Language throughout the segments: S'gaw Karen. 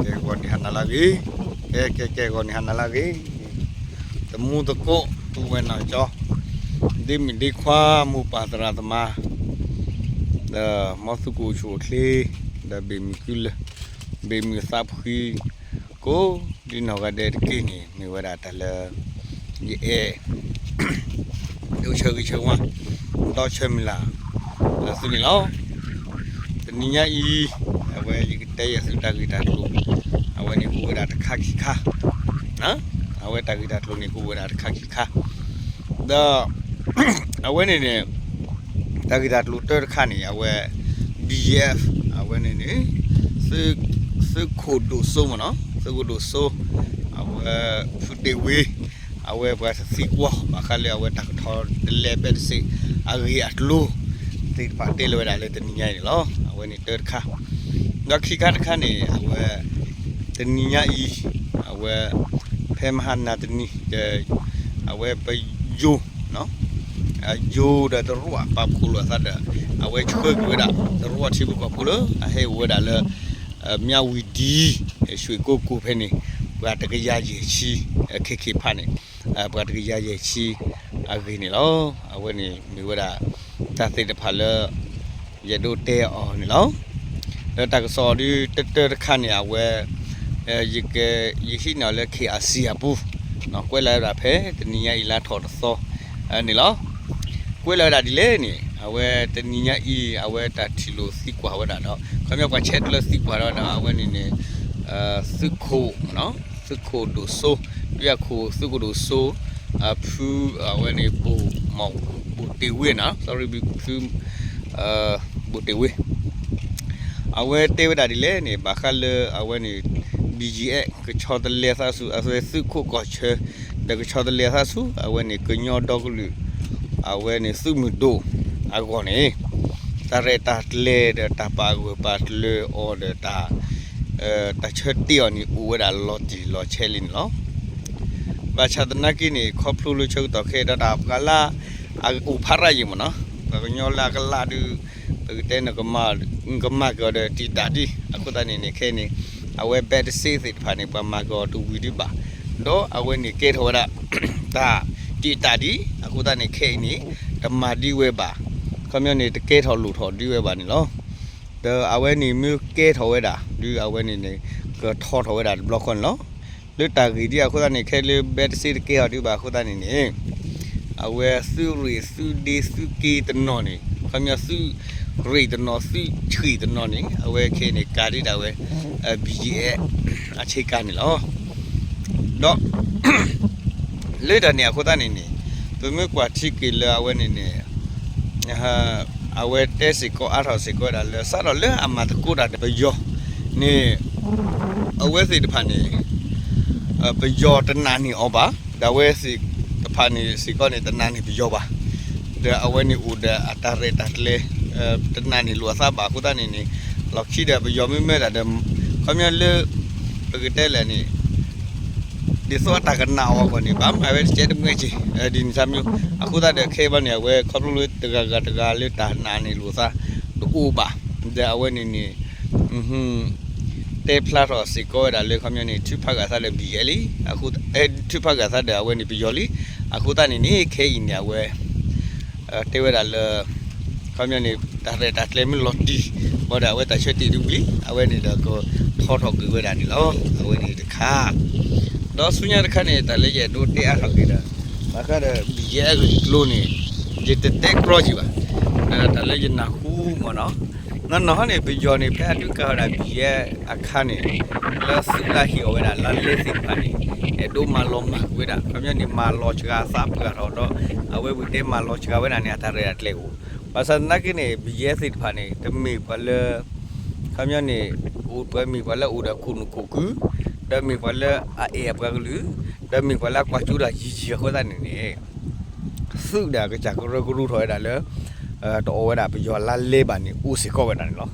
ကဲကဲကဲဂီၤန့ၣ်ဟါနၤလၢအဂ့ၤ, ကဲကဲကဲဂီၤန့ၣ်ဟါနၤလၢအဂ့ၤ, တမူသကိး ပုၢ်ဝဲၢ်နီၢ်ကၠီ, ဒ့မုၣ်ဒ့ခွါ မိၢ်ပၢ်သရၣ်သမါ, ဒီးမ်သုကအိၣ်ဆူၣ်အိၣ်ချ့, ဒီးဘ့ၣ်မုၢ်ကုလၢ, ဘ့ၣ်မုၢ်သးဖှံ, ကိးဒ်နီၢ်ဂၤဒဲးတက့ၢ်န့ၣ် မ့ၢ်ဝဲဒၣ်တၢ်လၢ ယအဲၣ် ဒိးဆၢဂ့ၤဆၢဝါ, ဒီးဆၢမုၢ်လၢ် သုန့ၣ်လီၤ. တနံၤညါအံၤ အဝဲယကတဲယသုတၢ်ဂ့ၢ်တၢ်ကျိၤ, အဝဲန့ၣ်ကအိၣ်ဝဲဒၣ်တခါခံခါ, အဝဲတၢ်ဂ့ၢ်တၢ်ကျိၤန့ၣ် ကအိၣ်ဝဲဒၣ်တခါခံခါ, ဒီး အဝဲန့ၣ်န့ၣ် တၢ်ဂ့ၢ်တၢ်ကျိၤတၢတခါန့ၣ် အဝဲ BGF အဝဲန့ၣ်န့ၣ် သုးခိၣ်ဒိၣ်စိမ့ၢ်နီၤ, သုးခိၣ်ဒိၣ်စိ, အဝဲ ဖုတ့ၢ်ဝ့, အဝဲပှၤသံကွၢ် ဘၣ်ဃးလၢအဝဲတၢ်ကထီၣ်တလဲဘဲတစ့း အဂ့ၢ်အကျိၤ သ့ၣ်တဖၣ်တဲလၢၤဝဲဒၣ်လၢတနံၤညါအံၤန့ၣ်လီၤ. အဝဲန့ၣ်တၢတခါ, ဒီးခံခါတခါန့ၣ် အဝဲ တနံၤညါအံၤ အဝဲ ဖဲမဟါနၤတနံၤ အဝဲပယိၤ ယိၤဒီးတရူးပာ်ဖှိၣ်လိာ်အသးဒီး အဝဲဆှၢကွံာ်ဝဲဒၣ် တရူးထံဖိကီၢ်ဖိလၢအဟဲအိၣ်ဝဲဒၣ်လၢ မၠၣ်ဝံၤဒံ ရွှ့ၣ်ကိကိၣ်ဖဲန့ၣ် ပှၤတကယၤယဲၢ်ဆံ ခဲခဲဖးန့ၣ် ပှၤတကယၤယဲၢ်ဆံအဂ့ၢ်န့ၣ်လီၤ. အဝဲန့ၣ်မ့ၢ်ဝဲဒၣ် တၢ်သ့ၣ်တဖၣ်လၢ ယအဲၣ်ဒိးတဲအီၤန့ၣ်လီၤ. ဒီးတၢ်ကစီၣ်ဒုးတၢတၢတခါန့ၣ် အဝဲ ယက ယဟံးန့ၢ်အီၤလၢ KIC အပူၤ ကွဲးလီၤဝဲဒၣ်ဖဲတနံၤညါအံၤလါထီၣ်တသီန့ၣ်လီၤ. ကွဲးလီၤဝဲဒၣ်ဒ်လဲၣ်န့ၣ် အဝဲတနံၤညါအံၤ အဝဲတၢ်ထံၣ်လိာ်သံကွၢ်ဝဲဒၣ်ဒီး ခီပညီပှၤဆဲးကျၢသံကွၢ်ဒီး အဝဲန့ၣ်န့ၣ် သုးခိၣ် သုးခိၣ်ဒိၣ်စိ ဒုးယၤခိၣ်သုးခိၣ်ဒိၣ်စိ ဖု အဝဲန့ၣ် ဘိၣ် ဘိၣ်တ့ၢ်ဝ့နီၤ sorry ဖု ဘိၣ်တ့ၢ်ဝ့ အဝဲတဲဝဲဒၣ်ဒ်လဲၣ်န့ၣ် ဘၣ်ဃးလၢအဝဲန့ၣ် BGF ကဆီတလဲသးဆူ အဝဲသုးခိၣ်ကီၢ်ဆၢ ဒီးကဆီတလဲသးဆူ အဝဲန့ၣ်ကညီဒီကလုာ် အဝဲန့ၣ်သုးမုၢ်ဒိၣ်အဂီၢ်န့ၣ် တၢ်ရဲၣ်တၢ်ကျဲၤဒီးတၢ်ပာ်ဂၢၢ်ပာ်ကျၢၤအီၤဒီးတၢ် တၢ်ဆၢတဲာ်အီၤန့ၣ် အိၣ်ဝဲဒၣ်လီၤတံၢ်လီၤဆဲးလံန့ၣ်လီၤ. ဘၣ်ဆၣ်သနာ်က့န့ၣ် ခီဖျိလၢဆၢကတီၢ်ခဲအံၤဒီးတၢ်ပှၤလၢအအိၣ်ဖးရၣ်ယံၤမ့ၢ်နီၤ ပှၤကညီလၢအကလးဒုး ပကတဲန့ၣ် ကမၤက့ၤအီၤဒီးတံာ်တာ်ဒံး အဃိသတးန့ၣ်န့ၣ် ခဲအံၤန့ၣ် အဝဲဘဲတစ့းသ့ၣ်တဖၣ်န့ၣ် ပှၤမၤက့ၤအီၤတဝံၤဒံးဘၣ် ဒီးအဝဲန့ၣ်ကဲထီၣ်ဝဲဒၣ် တၢ်တံာ်တာ်ဒံး အဃိသတးန့ၣ် ခဲအံၤန့ၣ် တမၤဒံးဝဲဘၣ် ခီပညီန့ၣ် တကဲထီၣ်လိၣ်ထီၣ်ဒံးဝဲဘၣ်န့ၣ်လီၤ. ဒီးအဝဲန့ၣ်မ့ၢ်ကဲထီၣ်ဝဲဒၣ် ဒုးအဝဲန့ၣ်န့ၣ် ကထီထီၣ်ဝဲဒၣ်တဘျီဃီန့ၣ်လီၤ. လၢတၢ်ဂ့ၢ်ဒ်အဃိသတးန့ၣ် ခဲလၢဘဲတစ့းတကဲထီၣ်ဒံးဘၣ်အဃိသတးန့ၣ်န့ၣ် အဝဲသုးရ့ၣ်သုးဒ့သုးက့တနီၤန့ၣ် ခီပညီသုးရ့ၣ်တနီၤ သုးဆှံၣ်တနီၤန့ၣ် အဝဲခဲအံၤန့ၣ် ကၤဒံးဒၣ်ဝဲ BGF အဆ့ကၤန့ၣ်လီၤ. ဒီး လၢတၢ်န့ၣ်အဃိသတးန့ၣ်န့ၣ် ပမ့ၢ်ကွၢ်ထံက့ၤလၢအဝဲန့ၣ်န့ၣ် အဝဲတဲစ့ၢ်ကီးအါထီၣ်စ့ၢ်ကီးဝဲဒၣ်လၢ စးထီၣ်လၢအမၤသကိးတၢ်ဒီးပယီၤန့ၣ် အဝဲသ့ၣ်တဖၣ်န့ၣ် ပယီၤတနာ်န့ၢ်အီၤဘၣ် ဒီးအဝဲသ့ၣ်တဖၣ်န့ၣ်စ့ၢ်ကီးန့ၣ် တနာ်န့ၢ်ပယီၤဘၣ် ဒီးအဝဲန့ၣ်အိၣ်ဒီးအတၢ်ရဲၣ်တၢ်ကျဲၤ တနာ်န့ၢ်လိာ်အသးဘၣ်အဃိသတးန့ၣ်န့ၣ် လီၢ်ခံဒီးပယီၤမ့ၢ်မၢဒၣ်ဒီး ခီပညီလၢ ပကတဲလဲၣ်န့ၣ် ဒ်သိးအတၢ်ကနာ်အီၤအဂီၢ်န့ၣ် ဘၣ်မၤဝဲတကဲတမှဲက့ၤ ဒ်န့ၣ်သးမံၤ အဃိသတးဒီးခဲအံၤဘၣ်န့ၣ် အဝဲခီဖျိလၢတဂၤဂၤတဂၤလၢတၢ်နာ်န့ၢ်လိာ်သး တအိၣ်ဘၣ် ဒီးအဝဲန့ၣ်န့ၣ် တဲဖျါထီၣ်စ့ၢ်ကီးဝဲဒၣ်လၢခီပညီန့ၣ် ထုးဖးဂာ်သးဒီး BGF လံ ထုးဖးဂာ်သးဒီးအဝဲန့ၣ်ပယီၤလံ အဃိသတးန့ၣ်န့ၣ် ခဲအံၤန့ၣ် အဝဲ တဲဝဲဒၣ်လၢ ခီပညီန့ၣ် တၢ်ရဲၣ်တၢ်ကျဲၤမ့ၢ်လီၤတံၢ် ဘၣ်ဒီးအဝဲတၢ်ဆၢတဲာ်တဝံၤလံ အဝဲန့ၣ်ဒီး ကထီထီၣ်ကွံာ်ဝဲဒၣ်န့ၣ်လီၤ. အဝဲန့ၣ်တခါ ဒီးဆူညါတခါန့ၣ် တၢ်လၢယအဲၣ်ဒိးတဲအါထီၣ်က့ၤဒီး ဘၣ်ဃးဒီး BGF အဂ့ၢ်အကျိၤန့ၣ် ယတတဲကြီကံဘၣ် တၢ်လၢယနၢ်ဟူမ့ၢ်နီၤ နီၢ်နီၢ်ဟီန့ၣ် ပယီၤန့ၣ် ဖဲအဒုးကၤဝဲဒၣ် BGF အခါန့ၣ် လၢသုးလၢဟ့ၣ်အီၤဝဲဒၣ် လါလဲသ့ၣ်တဖၣ်န့ၣ် အဲၣ်ဒိးမၤလီၤမၢ်ကွံာ်ဝဲဒၣ် ခီပညီန့ၣ် မၤလီၤစှၤသးပှၢ်ထီၣ်ဒီး အဝဲဝံၤတဲမၤလီၤစှၤဝဲဒၣ်န့ၣ် အတၢ်ရဲၣ်တၢ်ကျဲၤအိၣ် ဘၣ်ဆၣ်သနာ်က့န့ၣ် BGF သ့ၣ်တဖၣ်န့ၣ် တမ့ၢ်ပှၤလၢ ခီပညီန့ၣ် အိၣ်ပှၤမ့ၢ်ပှၤလၢအိၣ်ဒီးခိၣ်နူာ်ခိၣ်ကု ဒီးမ့ၢ်ပှၤလၢအအဲၣ်အပှၤကလုာ် ဒီးမ့ၢ်ပှၤလၢအကွၢ်ကၠိတၢ်ယံၤယံၤအဃိသတးန့ၣ်န့ၣ် သုးဒီးအကစၢ်ကရၢကရိထီၣ်ဝဲဒၣ်လၢ တအိၣ်ဝဲဒၣ်ပယီၤလါလဲဘၣ်န့ၣ် အိၣ်စ့ၢ်ကီးဝဲဒၣ်န့ၣ်လီၤ.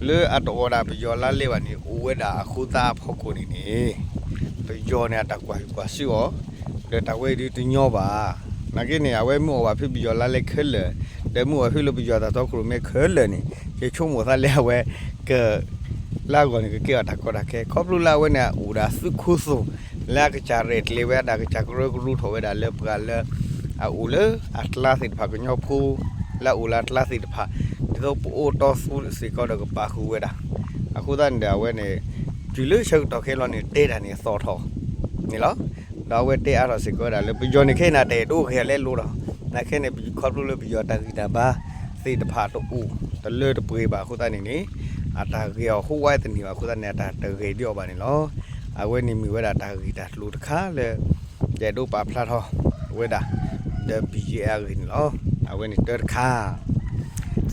လၢအတအိၣ်ဝဲဒၣ်ပယီၤလါလဲဘၣ်န့ၣ် အိၣ်ဝဲဒၣ်အဃိသတးအဖီခိၣ်န့ၣ်န့ၣ် ပယီၤန့ၣ် အတၢ်ကွၢ်ဟံၣ်ကွၢ်ဆူအီၤ ဒီးတၢ်ဝဲအံၤဒုးတညီဘၣ်. နာ်က့န့ၣ် အဝဲမ့ၢ်အိၣ်ဘၣ်ဖဲပယီၤလါလဲခဲလၢာ် ဒီးမ့ၢ်အိၣ်ဘၣ်ဖဲလၢပယီၤတၢ်တီခိၣ်ရိၣ်မဲခဲလၢာ်န့ၣ် ယဆိကမိၣ်သးလၢအဝဲ က လၢအဂီၢ်န့ၣ် ကကဲအီၤတၢ်ကီတၢ်ခဲ ခီဖျိလၢအဝဲန့ၣ် အအိၣ်ဒီးအသုးခိၣ်သိၣ် လၢအကစၢ်ရဲၣ်ကျဲၤဝဲဒၣ် ကစၢ်ကရၢကရိထီၣ်ဝဲဒၣ်လၢပှၤလၢ အအိၣ်လၢအကျါသ့ၣ်တဖၣ် ကညီဖိ လၢအအိၣ်လၢအကျါသ့ၣ်တဖၣ် ဒ်သိးပအိၣ်တီသူစ့ၢ်ကီးဒီးကပာ်ဃုာ်ဝဲဒၣ် အဃိသတးန့ၣ်ဒီးအဝဲန့ၣ် တုၤလၢဆၢကတီၢ်ခဲလၢာ်န့ၣ် တဲတၢ်န့ၣ်အသီၣ်ထီၣ်န့ၣ်လီၤ. ဒီးအဝဲတဲအါထီၣ်စ့ၢ်ကီးဝဲဒၣ်လၢ ပယီၤန့ၣ်ခဲအံၤန့ၣ် တအဲၣ်ဒိးဂဲၤအီၤလၢအလိၤလီၤ. နာ်က့န့ၣ် ခီဖျိလၢပယီၤတၢ်ဂံၢ်တၢ်ဘါသ့ၣ်တဖၣ်တအိၣ်တလၢတပှဲၤဘၣ်အဃိသတးန့ၣ်န့ၣ် အတၢ်ဂဲၤအီၤဟိဝဲတန့ၢ်ဘၣ်အဃိသတးန့ၣ် အတၢ်တဂဲၤဒံးအီၤဘၣ်န့ၣ်လီၤ. အဝဲန့ၣ်မ့ၢ်ဝဲဒၣ်တၢ်ဂ့ၢ်တၢ်ကျိၤတခါလၢ ယအဲၣ်ဒိးပာ်ဖျါထီၣ်ဝဲဒၣ် ဒီး ပယဲ အဂ့ၢ်န့ၣ်လီၤ. အဝဲန့ၣ်တၢတခါ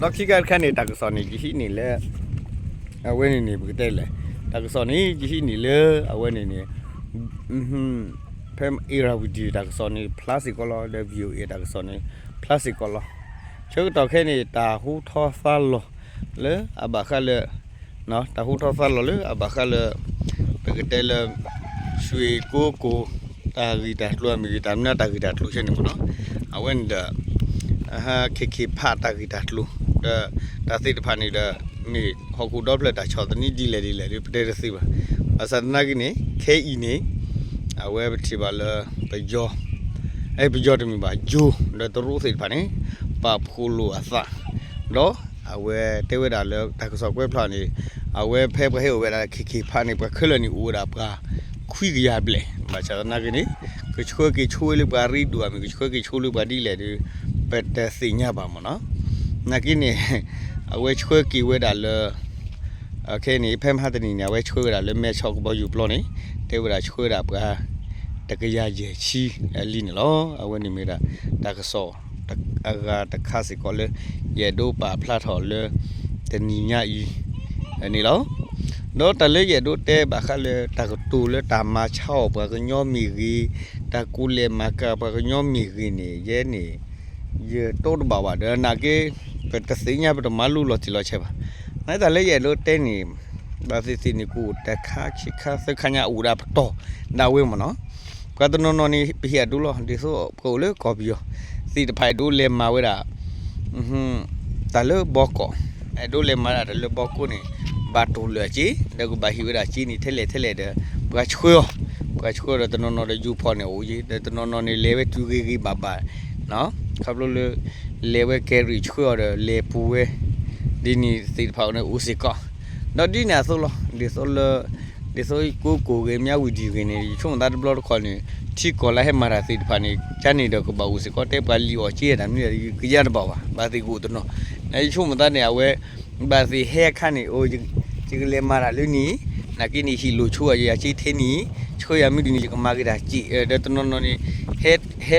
ဒီးခံခါတခါန့ၣ် တၢ်ကစီၣ်န့ၣ် ယဟံးန့ၢ်လၢ အဝဲန့ၣ်န့ၣ် ပကတဲလဲၣ် တၢ်ကစီၣ်န့ၣ် ယဟံးန့ၢ်လၢ အဝဲန့ၣ်န့ၣ် ဖဲ Irrawaddy တၢ်ကစီၣ်န့ၣ် ဖျါစ့ၢ်ကီးလီၤ ဒီး VOA တၢ်ကစီၣ်န့ၣ် ဖျါစ့ၢ်ကီးလီၤ. ဆၢကတီၢ်ခဲအံၤန့ၣ် တၢ်ဟူထီၣ်သါလီၤလၢအဘၣ်ဃးလၢ တၢ်ဟူထီၣ်သါလီၤလၢအဘၣ်ဃးလၢ ပကတဲလၢ ရွှေကုက္ကို တၢ်ဂ့ၢ်တၢ်ကျိၤအမ့ၢ်ဂ့ၤ တၢ်မနုၤတၢ်ဂ့ၢ်တၢ်ကျိၤဆဲန့ၣ်မ့ၢ်နီၤ အဝဲန့ၣ်ဒီး အဟး ခ့ခ့ဖး တၢ်ဂ့ၢ်တၢ်ကျိၤ ဒီးတၢ်သ့ၣ်တဖၣ်န့ၣ်ဒီး မ့ၢ်ဟီၣ်ခိၣ်ဒီဖျၢၣ်တၢ်ဆီၣ်သနံးဒ်လဲၣ်ဒ်လဲၣ်ဒီး ပတဲတသ့ဘၣ်. ဘၣ်ဆၣ်သနာ်က့န့ၣ် ခဲအံၤန့ၣ် အဝဲပထံၣ်ဘၣ်လၢ ပယီၤ အဲ ပယီၤတမ့ၢ်ဘၣ် ယိၤ ဒီးတရူးသ့ၣ်တဖၣ်န့ၣ် ပာ်ဖှိၣ်လိာ်အသး ဒီးအဝဲတဲဝဲဒၣ်လၢတၢ်ကစီၣ်ကွဲးဖျါန့ၣ် အဝဲဖဲပှၤဟဲအိၣ်ဝဲဒၣ် ခ့ခ့ဖးန့ၣ် ပှၤခဲလၢာ်န့ၣ်အိၣ်ဝဲဒၣ်ပှၤခွံကယၤဘျဲၣ် ဘၣ်ဆၣ်သနာ်က့န့ၣ် ကဆှၢက့ၤဆိဝဲလၢပှၤရ့ဒိၣ်ဧါမ့ၢ် ကဆှၢက့ၤဆိလၢပှၤဒ်လဲၣ်ဒီး ပတသ့ၣ်ညါဘၣ်မ့ၢ်နီၤ. နာ်က့န့ၣ် အဝဲဆှၢက့ၤဝဲဒၣ်လၢ ခဲအံၤန့ၣ် ဖဲမဟါတနံၤန့ၣ် အဝဲဆှၢဝဲဒၣ်လၢမဲဆီးကဘီယူၤပျီန့ၣ် တဲဝဲဒၣ်ဆှၢဝဲဒၣ်ပှၤ တကယၤယဲၢ်ဆံအလံန့ၣ်လီၤ. အဝဲန့ၣ်မ့ၢ်ဒၣ် တၢ်ကစီၣ်အဂၤတခါစ့ၢ်ကီးလၢ ယအဲၣ်ဒိးပာ်ဖျါထီၣ်လၢ တနံၤညါအံၤန့ၣ်လီၤ. ဒီးတၢ်လၢယအဲၣ်ဒိးတဲဘၣ်ဃးလၢတၢ်ကတိၤလၢတၢ်မၤဆါအီၣ်ပှၤကညီမ့ၢ်ဂ့ၤ, တၢ်ကူၣ်လဲၤမၤကၤပှၤကညီမ့ၢ်ဂ့ၤန့ၣ် ယဲန့ၣ် ယတိတဘၣ်ဘၣ်ဒီးနာ်က့ ပတသ့ၣ်ညါပတမၤလိလီၤတံၢ်လီၤဆဲးဘၣ်. နတၢ်လၢယအဲၣ်ဒိးတဲန့ၣ် ဘၣ်သ့ၣ်သ့ၣ်န့ၣ် ကအိၣ်တခါခံခါသၢခါညါအိၣ်ဒၣ်ပတီၢ်ဒၣ်ဝဲမ့ၢ်နီၤ. ပှၤတနီၤနီၤန့ၣ် ပဟ့ၣ်အဒိလီၤ ဒ်သိးပှၤအိၣ်လၢကီၢ်ပယီၤသ့ၣ်တဖၣ်အဲၣ်ဒိးလဲၤမၤဝဲဒၣ် တၢ်လၢဘီကီး, အဲၣ်ဒိးလဲၤမၤဒၣ်တၢ်လၢဘီကိးန့ၣ် ဘၣ်တိၢ်လၢအစ့ ဒီးကဘၣ်ဟ့ၣ်ဝဲဒၣ်စ့န့ၣ်ထဲလဲၣ်ထဲလဲၣ်ဒီး ပှၤဆှၢအီၤ, ပှၤဆှၢအီၤဒီးတနီၤနီၤဒီးယူၤဖီၣ်န့ၣ်အိၣ်က့ ဒီးတနီၤနီၤန့ၣ်လဲၤဝဲတုၤဂ့ၤဂ့ၤဘၣ်ဘၣ် ခီဖျိလၢ လဲၤဝဲကဲရံၣ်ဆှၢအီၤဒီးလဲၤပူၤဝဲ ဒ်န့ၣ်သ့ၣ်တဖၣ်န့ၣ်အိၣ်စ့ၢ်ကီး, ဒီးဒ်န့ၣ်အသိးလီၤ ဒ်သိးလၢ ဒ်သိးကိကိၣ်ဂ့ၤ မၠၣ်ဝတံၣ်ဂ့ၤန့ၣ် ယဆိကမိၣ်သးတဘျီတခီၣ်န့ၣ် ထံကီၢ်လၢဟဲမၤတၢ်သ့ၣ်တဖၣ်န့ၣ် ကန့ၣ်ဒီးကဘၣ်အိၣ်စ့ၢ်ကီး တဲပှၤလံၣ်အီၣ်က့တၢ်မနုၤဒီး ကယါတဘၣ်ဘၣ် ဘၣ်သ့ၣ်ကအိၣ်တနီၤ, ယဆိကမိၣ်သးန့ၣ် အဝဲ ဘၣ်သ့ၣ်ဟဲအခါန့ၣ် အိ ယကလဲၤမၤတၢ်လၢန့ၣ်, နာ်က့န့ၣ် ဟံၣ်လိၣ်ဆိယၤ ယၤက့ထဲန့ၣ်, ဆှၢယၤမ့ၢ်ဒ်န့ၣ် ယကမၤက့ၤတၢ်စ့ ဒီးတနီၤနီၤန့ၣ် ဟဲ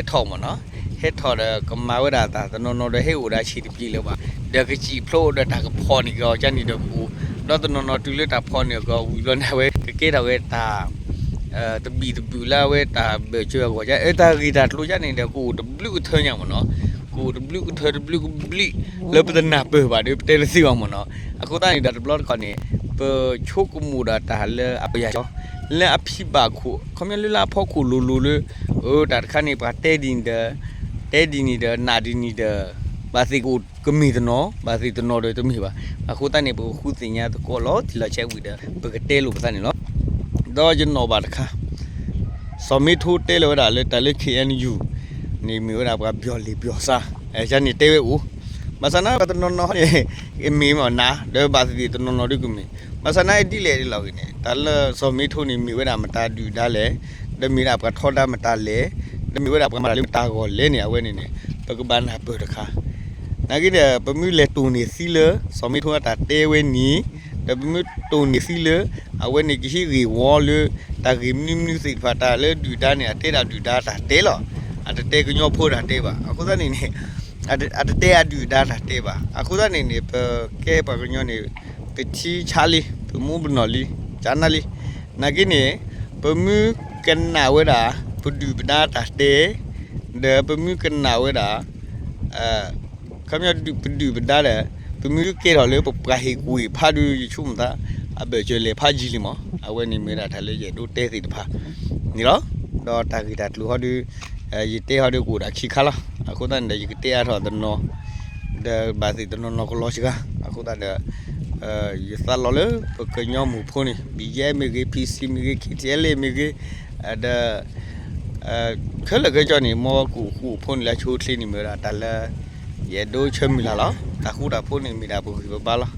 ထီၣ်မ့ၢ်နီၤ, ဟဲထီၣ်ဒီးကမၤဝဲဒၣ်တၢ် တနီၤနီၤဒီးဟဲအိၣ်ဒီးဆံးတပျ့ၤလၢၤဘၣ်, ဒီးကစံၣ်ဖျိဒီးတၢ်ကဖီၣ်န့ၢ်က့ၤအီၤကန့ၣ်ဒီးကအိၣ်, ဒီးတနီၤနီၤတုၤလၢတၢ်ဖီၣ်န့ၢ်က့ၤအီၤဝံၤဘျီန့ၣ် အဝဲကကဲထီၣ်ဝဲတၢ် တဘံၣ်တဘုၣ်လၢအဝဲတၢ်ဘၢၣ်စၢၤအဂီၢ် တၢ်ဂ့ၢ်တၢ်ကျိၤကန့ၣ်ဒီး ကအိၣ်တဘျုးကထၢညါမ့ၢ်နီၤ, ကအိၣ်တဘျုးကထၢတဘျုးကဘျံး လၢပတနၢ်ပၢၢ်ဘၣ်ဒီး ပတဲတသ့ဘၣ်မ့ၢ်နီၤ, အဃိသတးန့ၣ်ဒီးတဘျီတခီၣ်န့ၣ် ပဆိကမိၣ်ဒီးတၢ်လၢအပယၢ်ကၠီ လၢအဖံဘၣ်ခိၣ် ခီပညီလၢလၢအဖီခိၣ်လိၤလိၤလၢ အတၢ်တခါန့ၣ် ပှၤတဲဒ်န့ၣ်ဒီး တဲဒ်န့ၣ်ဒီး နာ်ဒ်န့ၣ်ဒီး ဘၣ်သ့ၣ်ကအိၣ်ကမ့ၢ်တနီၤ ဘၣ်သ့ၣ်တနီၤဒီးတမ့ၢ်ဘၣ်, အဃိသတးန့ၣ် ပကဃုသ့ၣ်ညါသကိးလီၤတံၢ်လီၤဆဲးဝံၤဒီး ပကတဲလိာ်ပသးန့ၣ်လီၤ. ဒီးယနီၣ်ဘၣ်တခါ စီၤမ့ထိတဲလီၤဝဲဒၣ်လၢတၢ်လၢ ခ့ၣ်အဲၣ်ယူၣ် န့ၣ်မ့ၢ်ဝဲဒၣ်ပှၤပျီၢ်လံၣ်ပျီၢ်ဆါ, ယန့ၣ်တဲဝဲအိၣ်, ဘၣ်ဆၣ်သနာ်က့ပှၤတနီၤနီၤန့ၣ် မ့ၢ်မ့ၢ်နၤ ဒီးဘၣ်သ့ၣ်သ့ၣ်တနီၤနီၤဒ်ကမ့ၢ်, ဘၣ်ဆၣ်သနာ်က့ဒ်လဲၣ်ဒ်လဲၣ်ဂ့ၤန့ၣ် တၢ်လၢစီၤမ့ထိန့ၣ် မ့ၢ်ဝဲဒၣ်မတၤဒုၣ်ဒါလဲၣ်, ဒီးမ့ၢ်ဒၣ်ပှၤထီဒါမတၤလဲၣ်, ဒီးမ့ၢ်ဝဲဒၣ်ပှၤမၤတၢ်လၢမတၤအဂီၢ်လဲၣ်န့ၣ် အဝဲန့ၣ်န့ၣ် ပကဘၣ်နၢ်ပၢၢ်တခါ နာ်က့ဒီး ပမ့ၢ်လဲၤတိၢ်န့ၢ်သံလၢ စီၤမ့ထိအတၢ်တဲဝဲန့ၣ်, ဒီးပမ့ၢ်တိၢ်န့ၢ်သံလၢ အဝဲန့ၣ်ကဟံးဂ့ၢ်ဝီလၢ တၢ်ဂ့ၢ်မနုၤမနုၤသ့ၣ်တဖၣ် တၢ်လၢဒုၣ်ဒါန့ၣ် အတဲဒၣ်ဒုၣ်ဒါတၢ်တဲလီၤ, အတတဲကညီဖိတၢ်တဲဘၣ်, အဃိသတးန့ၣ်န့ၣ် အတတဲအဒုၣ်ဒါတၢ်တဲဘၣ်, အဃိသတးန့ၣ်န့ၣ် ပကဲပှၤကညီန့ၣ် ပထံဆါလံ ပမူပနီၣ်လံ ကနၣ်လံ, နာ်က့န့ၣ် ပမ့ၢ်ကနၣ်ဝဲဒၣ် ပဒုၣ်ပဒါတၢ်တဲ ဒီးပမ့ၢ်ကနၣ်ဝဲဒၣ် ခီပညီပဒုၣ်ပဒါဒီး ပမ့ၢ်ကဲထီၣ်လၢပပှၤဟ့ၣ်ကူၣ်ဟ့ၣ်ဖးဒီး ယဆိကမိၣ်သး အဘၢၣ်စၢၤလဲၤဖးယံာ်လံမး, အဝဲန့ၣ်မ့ၢ်ဒၣ်တၢ်လၢယအဲၣ်ဒိးတဲသ့ၣ်တဖၣ်န့ၣ်လီၤ. ဒီးတၢ်ဂ့ၢ်တၢ်ကျိၤဟီဒီး ယတဲဟီဒီးကအိၣ်ဒၣ်ခံခါလီၤ, အဃိသတးန့ၣ်ဒီး ယကတဲအါထီၣ်တနီၤ ဒီးဘၣ်သ့ၣ်တနီၤနီၤကလီၤစှၤ, အဃိသတးဒီး ယသးလီၤလၢပကညီမုၢ်ဖိန့ၣ် ဘံယဲမ့ၢ်ဂ့ၤ ဖံစံမ့ၢ်ဂ့ၤ ခ့ထံအဲလ့မ့ၢ်ဂ့ၤ, ဒီး ခဲလၢာ်ခဲဆ့န့ၣ် မ်ကအိၣ်ဃူအိၣ်ဖိးန့ၣ်လၢအဆိအချ့န့ၣ် မ့ၢ်ဝဲဒၣ်တၢ်လၢ ယအဲၣ်ဒိးဆၢမုၢ်လၢ်လီၤ. တၢ်ဃူတၢ်ဖိးန့ၣ် မ့ၢ်ဒၣ်ပဂံၢ်ပဘါလီၤ.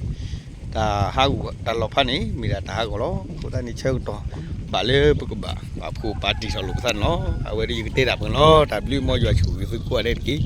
တၢ်ဟးဂီၤတၢ်လီၤဖးန့ၣ် မ့ၢ်ဒၣ်တၢ်ဟးဂီၤလီၤ. အဃိသတးန့ၣ် ဆၢကတီၢ် ဘၣ်လၢပကဘၣ်ပာ်ဖှိၣ်ပာ်တံၢ်ထီၣ်လိာ်ပသးန့ၣ်လီၤ. အဝဲဒၣ်ယကတဲတၢ်ပှဲၤလီၤ. တၢ်ဘျုး မ်ယွၤဆိၣ်ဂ့ၤသုကိးဂၤဒဲးတက့ၢ်.